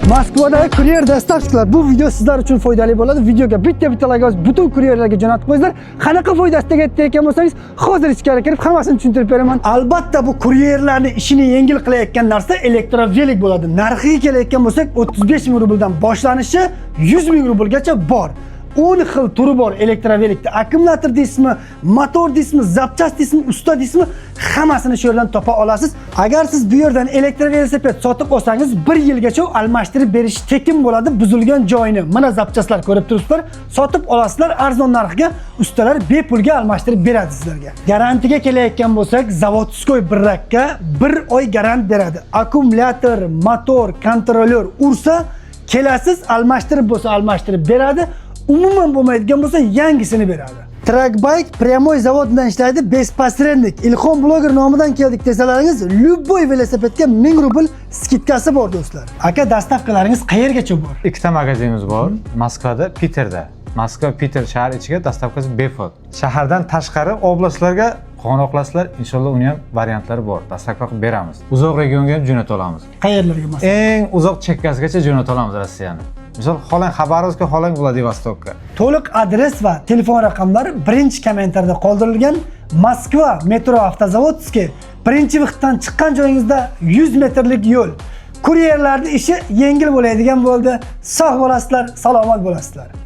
Moskvadagi kuryer доставщик lar, bu video sizlar uchun foydali bo'ladi. Videoga bitta bitta like bosib, butun kuryerlarga jo'natib qo'yinglar. Qanaqa foydasi tegayotgan bo'lsangiz, hozir ichkari kirib hammasini tushuntirib beraman. Albatta, bu kuryerlarni ishini yengil qilayotgan narsa электровелик bo'ladi. Narxiga kelayotgan bo'lsak, 35 ming rubldan boshlanishi 100 ming rublgacha bor. 10 xil turi bor электровелик da. Akkumulyator deysizmi, motor deysizmi, запчасть deysizmi, usta deysizmi, hammasini shu yerdan topa olasiz. Agar siz bu yerdan elektrovelosiped sotib olsangiz, bir yilgacha almashtirib berish tekin bo'ladi buzilgan joyini. Mana запчасть lar ko'rib turibsizlar. Sotib olasizlar arzon narxga, ustalar bepulga almashtirib beradi sizlarga. Garantiga kelayotgan bo'lsak, заводской брак ka bir oy garant beradi. Akkumulyator, motor, kontrolyor ursa, kelasiz, almashtirib bo'lsa almashtirib beradi. Umuman bo'lmaydigan bo'lsa, yangisini beradi. Trackbike прямой zavod bilan ishlaydi, без посредник. Ilhom bloger nomidan keldik desalaringiz, любой velosipedga 1000 rubl скидка si bor, do'stlar. Aka, доставка laringiz qayergacha bor? Ikkita magazinimiz bor. Moskvada, Piterda. Moskva, Piter shahar ichiga доставка si bepul. Shahardan tashqari область larga qo'ng'iroq qilasizlar, inshaalloh uni ham variantlari bor. Доставка qilib beramiz. Uzoq regionga ham jo'nata olamiz. Qayerlarga masalan? Eng uzoq chekkasigacha jo'nata olamiz Rossiyani. Misol, xohlang Xabarovskka, xohlang Vladivostokka. To'liq adres va telefon raqamlari birinchi kommentarda qoldirilgan. Moskva metro Avtozavodskiy birinchi выход dan chiqqan joyingizda 100 metrlik yo'l. Kuryerlarning ishi yengil bo'ladigan bo'ldi. Sog' bo'lasizlar, salomat bo'lasizlar.